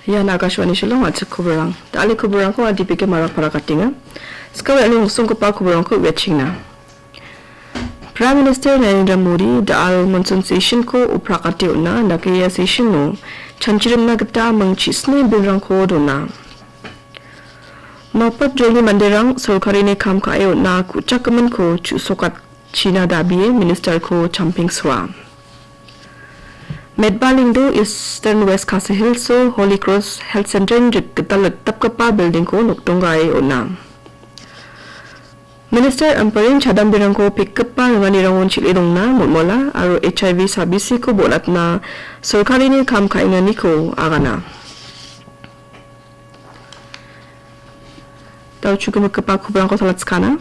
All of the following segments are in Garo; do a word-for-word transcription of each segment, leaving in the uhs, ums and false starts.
Ian Akashvani Shillong, an·ching koborang. Da·alni koborangko Adipike Marak parakatenga. Skang iano hongsonggipa koborangko uiatchingna. Prime Minister Narendra Modi da·al monsoon session-ko oprakate on·a, dake ia session-o chanchirimna gita ming chisni bill-rangko dona. Mapat jolni manderang sorkarini kam ka·e on·a ku·chakgiminko chu·sokatchina dabie minister-ko champengsoa. Metba Lyngdoh Eastern West Khasi Hills-o Holy Cross Health Center-ni rik-, gital rikdapgipa building-ko nokdong ga·e on·a. Minister Ampareen chadambirangko pekgipa ringanirangon chel·e dongna molmola aro H I V sabisiko bonatna sorkarini kam ka·enganiko agana. Dao chu·gimikgipa koborangko salatskana.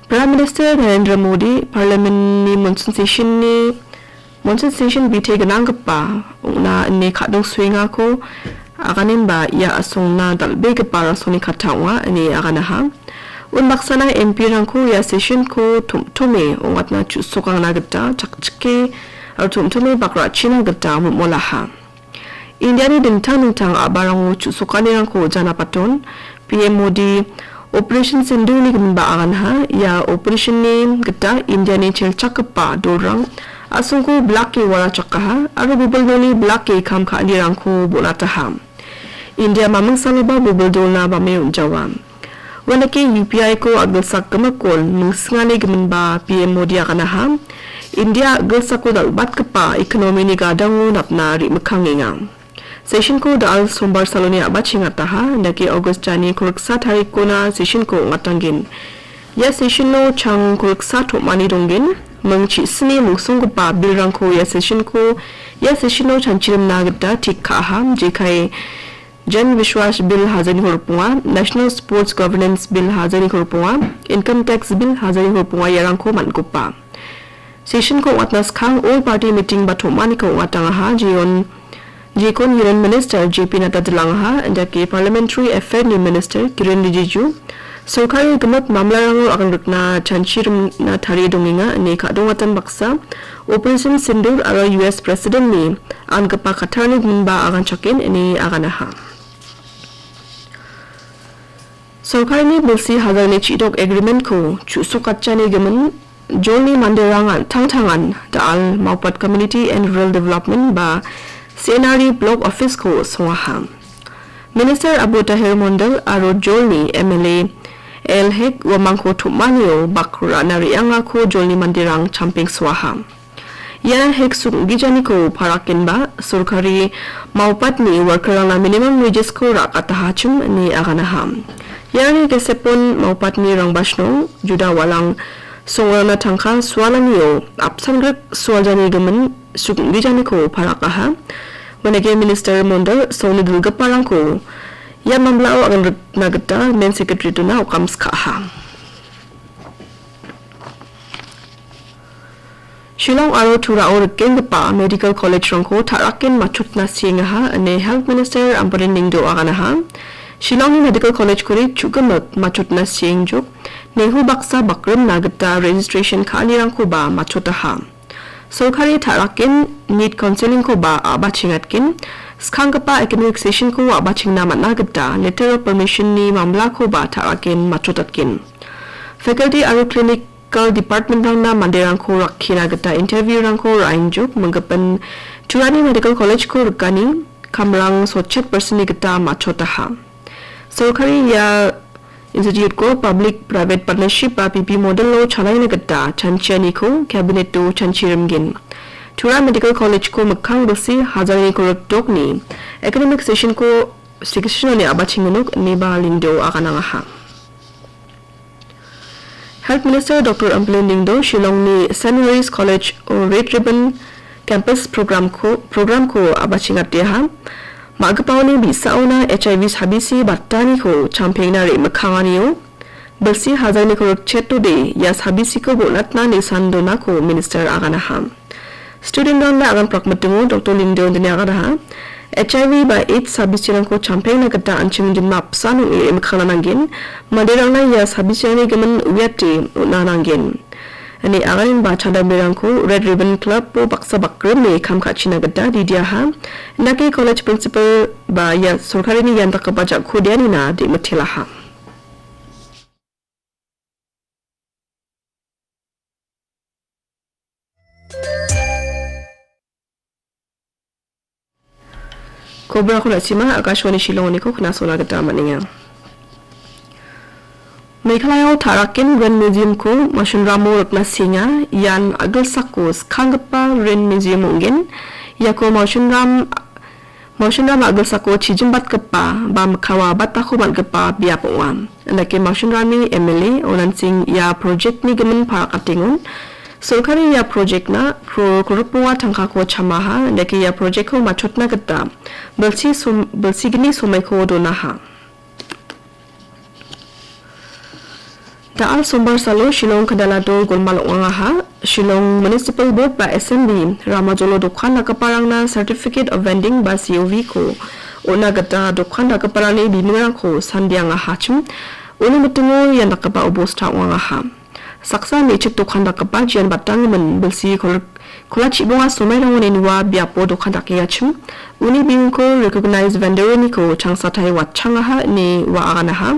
Prime Minister Narendra Modi Parliament-ni monsoon session-ni, monsoon session bite gnanggipa ong·na ine ka·dongsoengako aganenba ia asongna dal·begipa rasongni katta ong·a ine aganaha. Unbaksana M P-rangko ia session-ko tom·tome ong·atna chu·sokangna gita chakchike aro tom·tome bakrachina gita molmolaha. Indiani dingtang dingtang a·barango chu·sokanirangko janapaton, P M Modi Operation Sindoor-ni giminba aganha. Ia operation-ni gita Indiani chelchakgipa dolrang asongko blake warachakaha aro bubil dolni blake kam ka·anirangko bonataha. India maming saloba bubil dolna bame on·jawa. Uanike U P I-ko agilsak gimikon mingsingani giminba P M Modi aganaha, India agilsako dal·batgipa ekonomini gadango napna re·mikkangenga. Session-ko da·al Sombar saloni a·bachengataha, indake August jani kolgsa tarikona session-ko ong·atanggen. Ia session-o chang kolgsa tom·ani donggen, ming chisni mingsonggipa bill-rangko ia session-ko, ia session-o chanchirimna gita tik ka·aha, jekai Jan Vishwas Bill hajalni kolgrikonga, National Sports Governance Bill hajalni kolgrikonga, Income Tax Bill hajalni kolgrikonga iarangko man·gopa. Session-ko ong·atna skang all party meeting ba tom·aniko ong·atangaha, jeon, jekon Union Minister J P Nadda dilangaha, indake Parliamentary Affair-ni Minister Kiren Rijiju, sorkari gimik mamlarango agangrikna chanchirimna tarie dongenga ine ka·dongatan baksa Operation Sindoor aro U S President-ni angipa kattarangni giminba aganchaken ine aganaha. Sorkarini bilsi hajalni chi·dok agreement-ko chu·sokatjani gimin jolni manderang an·tangtangan da·al Maupat Community and Rural Development ba C N R D Block Office-ko songaha. Minister Abu Tahir Mondal aro jolni M L A L Hek uamangko tom·anio bak ra·na re·angako jolni manderang champengsoaha. Ia hek suk ong·gijaniko parakenba sorkari maopatni worker-rangna minimum wages-ko ra·gatahachim ine aganaha. Iani gesepon maopatni rangbasnong juda walang songrangna tangka sualanio apsan grik sualjani gimin suk ong·gijaniko parakaha. Uanike Minister Mondal songni dilgiparangko ia mamlao aganrikna gita Men Secretariat-ona okamskaha. Shillong aro Turao rikenggipa medical college-rangko ta·raken matchotna siengaha ine Health Minister Ampareen Lyngdoh aganaha. Shillongni medical college-kori chu·gimik matchotna siengjok Nehu baksa bakrimna gita registration ka·anirangkoba matchotaha. Sorkari ta·raken NEET counselling-koba a·bachengatgen, skanggipa academic session-ko a·bachengna man·a gita letter of permission-ni mamlakoba ta·raken matchotatgen. Faculty aro clinic Medical department-rangna manderangko rakkina gita interview-rangko ra·engjok minggipin Turani Medical College-ko rikani kamrang sotchet percent-ni gita matchotaha. Sorkari ia institute-ko public private partnership ba P P model-o chalaina gita chanchianiko cabinet-o chanchirimgen. Tura Medical College-ko mikkang bilsi hajalni kolgrikdokni academic session-ko session-oni a·bachengenok ineba Lyngdoh aganangaha. Health Minister Doctor Ampareen Lyngdoh Shillongni Saint Mary's College-o Red Ribbon Campus program-ko, program-ko a·bachengateha. Ma·gipaoni bi·saona H I V sabisi bataniko champengna re·mikkanganio bilsi hajalni kolgrikchetode ia sabisiko bonatna nisan donako minister aganaha. Student-rangna aganprak mitingo Doctor Lyngdoh indine aganaha. H I V ba AIDS sabisirangko champengna gita an·ching dimapsan ong·e re·mikkangna nanggen. Manderangna ia sabisirangni gimin uiate on·a nanggen. Ine aganenba chandaberangko Red Ribbon Club-o baksa bakrime kam ka·china gita didiaha. Indake college principal ba ia sorkarini ian dakgipa ja·ko dianina de·mitelaha. Kobrako na·sima Akashvani Shillongniko knasona gita man·enga. Meghalayao Taraken Ren Museum-ko Mawsynramo rikna senga. Ian a·gilsako skanggipa Ren Museum ong·gen. Iako Mawsynram, Mawsynram a·gilsako chijimbatgipa ba mikkawa batako man·gipa biap ong·a. Indake Mawsynrami M L A Onansing ia project-ni gimin parakatengon. Sorkari ia project-na crore kolgrikbonga tangkako chamaha, indake ia project-ko matchotna gita bilsi som-, bilsigni somoiko donaha. Da·al Sombar salo Shillong Kandalado golmal ong·angaha. Shillong Municipal Board ba S M B ramajolo dokan dakgiparangna Certificate of Vending ba C O V-ko on·na gita dokan dakgiparangni bimingrangko sandiangahachim, uni mitingo ian dakgipa obosta ong·angaha. Saksa me·chik dokan dakgipa jian batanggimin bilsi kol-, kola chibonga somairangoni nua biapo dokan dakengachim, uni bimingko recognized vendor-oniko changsatai watchangaha ine ua aganaha.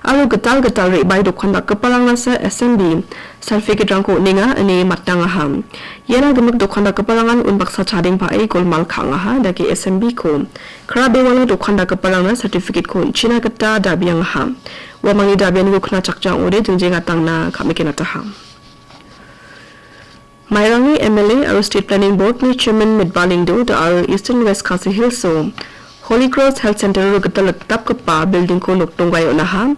Aro gital gital re·bae dokan dakgiparangnasa S M B certificate-rangko on·enga ine matangaha. Iara gimik dokan dakgiparangan unbaksa chadengpae golmal ka·angaha, dake S M B-ko kra bewalo dokan dakgiparangna certificate-ko on·china gita dabiangaha. Uamangni dabianiko knachakjang ong·ode jingjengatangna ka·mikenataha. Mairangni M L A aro State Planning Board-ni Chairman Mitba Lyngdoh da·al Eastern West Khasi Hills-o Holy Cross Health Center-o gital rikdapgipa building-ko nokdonggae on·aha.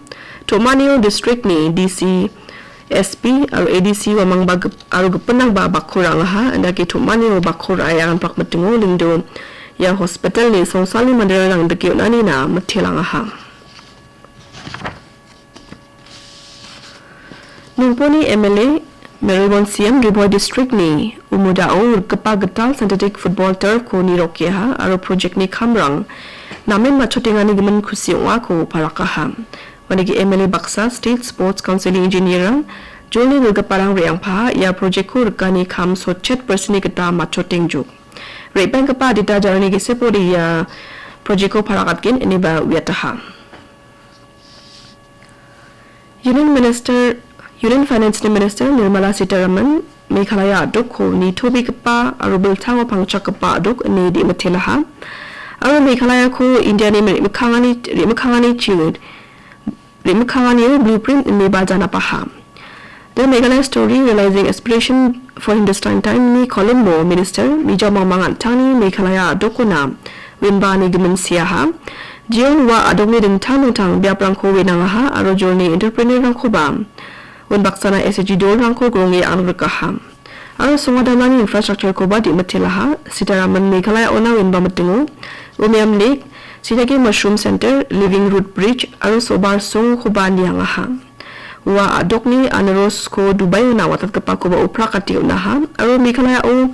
Tom·anio district-ni D C, S P aro A D C uamangba gip-, aro gipinrangba bakko ra·angaha. Indake tom·anio bakko ra·e anganprak mitingo Lyngdoh ia hospital-ni songsalni manderang rangdike on·anina mitelangaha. Nongponi M L A, Merilgon C M Ri Bhoi District-ni Umudao rikgipa gital synthetic football turf-ko nirokeha aro project-ni kamrang namen matchotengani gimin kusi ong·ako parakaha. Uanike M L A baksa State Sports Council-ni engineer-rang jolni rilgiparang re·angpaha ia project-ko rikani kam sotchet percent-ni gita matchotengjok. Re·baenggipa adita jarangni gisepode ia project-ko parakatgen ineba uiataha. Union Minister, Union Finance-ni Minister Nirmala Sitharaman Meghalaya a·dokko nitobegipa aro biltango pangchakgipa a·dok ine de·mitelaha. Aro Meghalayako Indiani re·mikkangani, re·mikkangani chi-, re·mikkanganio blueprint ineba janapaha. The Meghalaya Story Realizing Aspiration for Hindustan Time-ni column-o Minister Mijao Mangmang an·tangni Meghalaya a·dokona winbani gimin seaha. Jeon ua a·dokni dingtang dingtang biaprangko wenangaha aro jolni entrepreneur-rangkoba unbaksana S H G dolrangko gronge angrikaha. Aro songadamani infrastructure-koba de·mitelaha. Sitharaman Meghalaya-ona winba mitingo Umiam Lake, Sinagi Mushroom Center, Living Root Bridge aro Sobar Song-koba niangaha. Ua a·dokni anarosko Dubai-ona watatgipakoba oprakate on·aha. Aro Meghalaya-o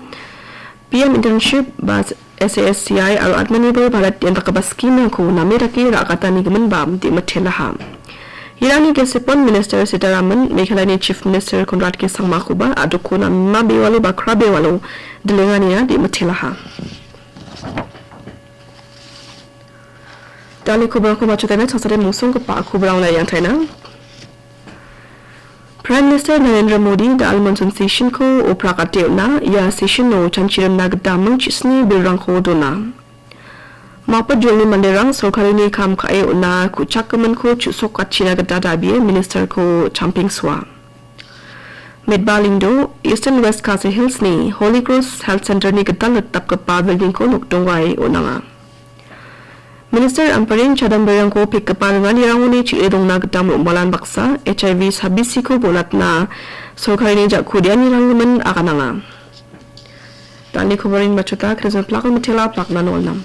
P M Internship ba S A S C I aro Atmanirbhar Bharat ian dakgipa scheme-rangko name dake ra·gatani giminba de·mitelaha. Iarangni gisepon Minister Sitharaman, Meghalayani Chief Minister Conrad K Sangmakoba a·dokko namima bewalo ba kra bewalo dilenganina de·mitelaha. Da·alni kobrangko matchotena chasade mungsonggipa kobrangna iangtaina. Prime Minister Narendra Modi da·al monsoon session-ko oprakate on·a. Ia session-o chanchirimna gita ming chisni bilrangko dona. Mapit jolni manderang sorkarini kam ka·e on·a ku·chakgiminko chu·sokachina gita dabie minister-ko champengsoa. Mitba Lyngdoh, Eastern West Khasi Hills-ni Holy Cross Health Center-ni gital rikdapgipa building-ko nokdonggae on·anga. Minister Ampareen chadamberangko pekgipa ringanirangoni ching·e dongna gita rongbalan baksa H I V sabisiko bonatna sorkarini ja·kudianiranggimin agananga. Da·alni koborin matchota Krismas plak mitela plakna nolnam.